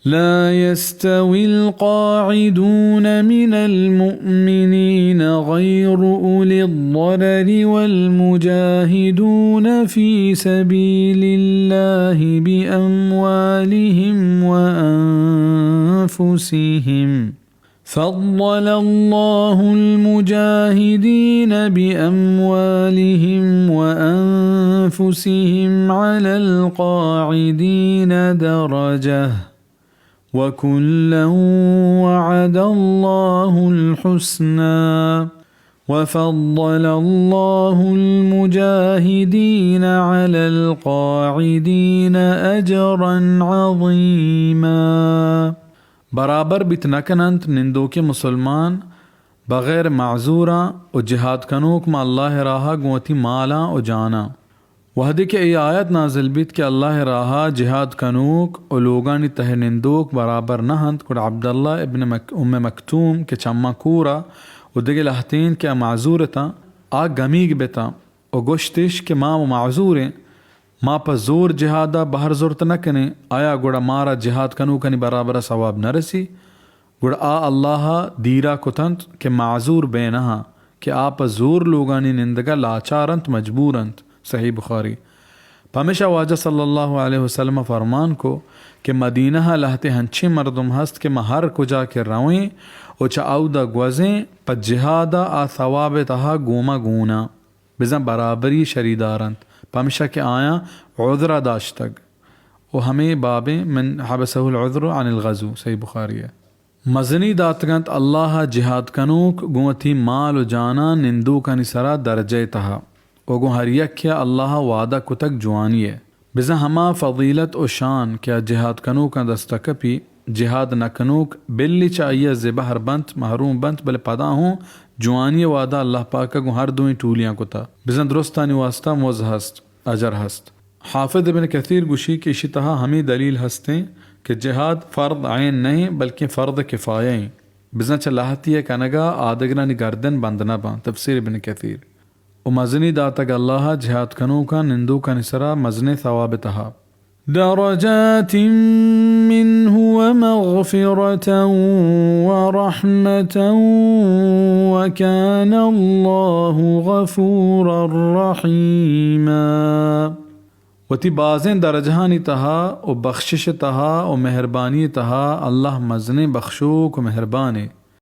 لا يستوي القاعدون من المؤمنين غير أولي الضرر والمجاهدون في سبيل الله بأموالهم وأنفسهم، فضل الله المجاهدين بأموالهم وأنفسهم على القاعدين درجة، وكلا وعد الله الحسنى، وفضل الله المجاهدين على القاعدين أجرا عظيما. برابر بیت نہ کننت نندوکیں مسلمان بغیر معذوراں و جہاد کنوک ماں اللہ ءِ راہ ءَ گوں وتی مالاں و جاناں۔ وہدے کہ اے آیت نازل بیت کہ اللہ ءِ راہ ءَ جہاد کنوک و لوگانی تہ ءَ نندوک برابر نہ انت، گڑا عبداللہ ابن مک-، ام مکتوم کہ چماں کور ءَ و دگہ لہتین کہ آ معذور اتاں، آ گمیگ بتاں و گوشتش کہ ما و معذور ایں، ما پہ زور جہاد ءَ بہر زرت نہ کنیں، آیا گڑا مارا جہاد کنوکانی برابر ءَ ثواب نہ رسی؟ گڑا آ اللہ ءَ دیرا کتنت کہ معذور بینہاں کہ آ پہ زور لوگانی نندگ ءَ لاچار انت، مجبور انت۔ صحیح بخاری۔ پمیشا واجہ صلی اللہ علیہ وسلم ءَ فرمان کو کہ مدینہ ءَ لہتے ہنچیں مردم ہست کہ ما ہر کجا کہ رویں و چہ اودا گوزیں، پہ جہاد ءَ آ ثواب ءِ تہا گوما گوناں، بزاں برابری شریدار انت، پمیشا کہ آیاں عذرا داشتگ۔ و ہمے بابیں من حبسہ العذر عن الغزو، صحیح بخاری ءَ۔ مزنی داتگ انت اللہ ءَ جہاد کنوک گوں وتی مال و جاناں نندوکانی سرا درجہ ءِ تہا و گوں ہر یکے ءَ اللہ ءَ وعدہ کتگ جوانی ءِ۔ بزاں ہما فضیلت و شان کہ آ جہاد کنوکاں دست ءَ کپی، جہاد نہ کنوک بلی چہ آئی ءَ زبہر بنت، محروم بنت، بلے پدا ہوں جوانی ءِ وعدہ اللہ پاک ءَ گوں ہر دوئیں ٹولیاں کتہ۔ بزاں درستانی واسطہ مز ہست، اجر ہست۔ حافظ ابن کثیر گوشی کہ ایشی تہا ہمے دلیل ہستیں کہ جہاد فرض عین نہ ایں بلکیں فرض کفایہ ایں، بزاں چہ لہتی ءِ کنگ ءَ آدگرانی گردن بند نہ باں۔ تفسیر ابن کثیر۔ و مزنی داتگ اللہ ءَ جہاد کنوکاں نندوکانی سرا مزنیں ثواب ءِ تہا۔ درجات منه ومغفرة ورحمة وكان الله غفورا رحيما۔ وتی بازیں درجہانی تہا و بخشش ءِ تہا و مہربانی ءِ تہا اللہ مزنیں بخشوک و مہربانے۔